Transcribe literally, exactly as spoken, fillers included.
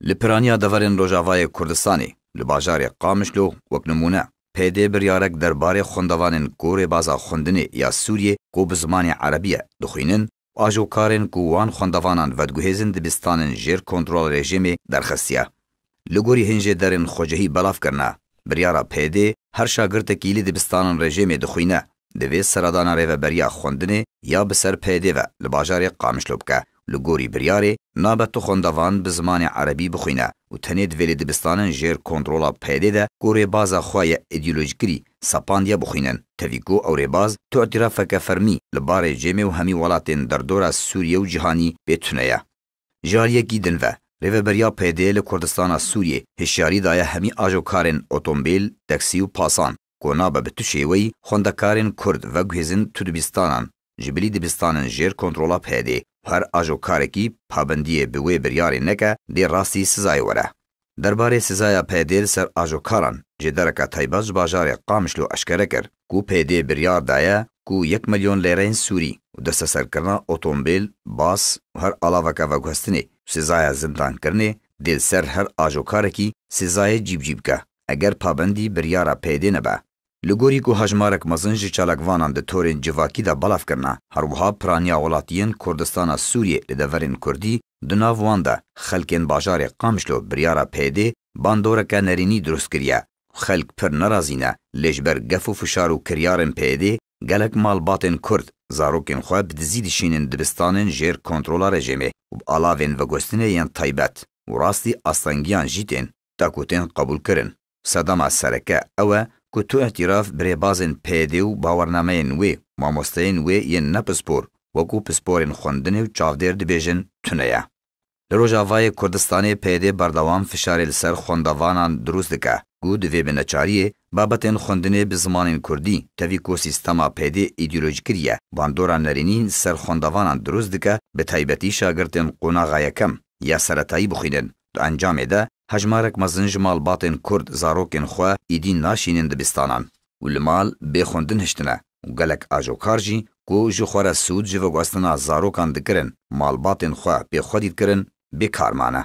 Li piraniya deverên Rojavayê Kurdistanê, li bajarê Qamişlo, wek nimûne, P D biryarek derbarê xwendevanên ku rêbaza xwendinê ya Sûriyê ku bi zimanê erebî ye dixwînin, ajokarên ku wan xwendevanan vediguhêzin dibistanên jêr kontrola rejîmê derxistiye. Li gorî hin jêderên xwecihî belav kirine, biryara P D her şagirtekî li dibistanên rejîmê dixwîne, divê seredana rêveberiya xwendinê ya bi ser P D ve li bajarê Qamişlo bike. Li gorî biryarê, nabe tu xwendevan bi zimanê erebî bixwîne û tenê divê li dibistanên jêr kontrola P D de ku rêbaza xwe ye îdeolojikirî sepandiye bixwînin. Tevî ku ew rêbaz tu îtirafeke fermî li ba rejîmê û hemî welatên derdora Sûriye û cîhanî pê tune ye. Ji aliyekî din ve, Rêveberiya P D li Kurdistana Sûriyê hişyarî daye hemî ajokarên otomobîl, taksî û pasan ku nabe bi tu şêweyî xwendekarên Kurd veguhêzin tu dibistanan ji bilî dibistanên jêr kontrola P D û her ajokarekî pabendiyê bi wê biryarê neke, dê rastî sizayê were. Derbarê sizaya P D li ser ajokaran, jêdereke taybet ji bajarê Qamişlo eşkere kir ku P D biryar daye ku yek milyon lêreyên Sûrî û desteserkirina otomobîl, bas û her alaveke veguhestinê û sizaya zindankirinê dê li ser her ajokarekî sizayê cîbicî bike, eger pabendî biryara P D nebe. Li gorî ku hejmarek mezin ji çalakvanan di torên civakî de belav kirine, her wiha piraniya welatiyên Kurdistana Sûriyê li deverên Kurdî, di nav wan de xelkên bajarê Qamişlo biryara P D bandoreke nerînî dirust kiriye. Xelk pir nerazî ne, lê ji ber gef û fişar û kiryarên P D gelek malbatên Kurd zarokên xwe bi dizî dişînin dibistanên jêr kontrola rejîmê û bi alavên veguhestinê yên taybet û rastî astengiyan jî tên, da ku tên qebûlkirin. Sedema sereke ew e ku tu îtiraf bi rêbazên P D û bawernameyên wê, mamosteyên wê yên ne pispor, wekû pisporên xwendinê û çavdêr dibêjin, tune ye. Li Rojavayê Kurdistanê P D berdewam fişarê li ser xwendevanan dirust dike ku divê bi neçariyê babetên xwendinê bi zimanên kurdî, tevî ku sîstema P D îdeolojî kiriye, bandora nerînî li ser xwendevanan dirust dike, bi taybetî şagirtên qonaxa yekem ya seretayî bixwînin. Di encamê de hejmarek mezin ji malbatên Kurd zarokên xwe îdî naşînin dibistanan û li mal bê xwendin hiştine û gelek ajokar jî ku ji xwe re sûd ji veguhestina zarokan dikirin, malbatên xwe bê xwedî dikirin, bê kar mane.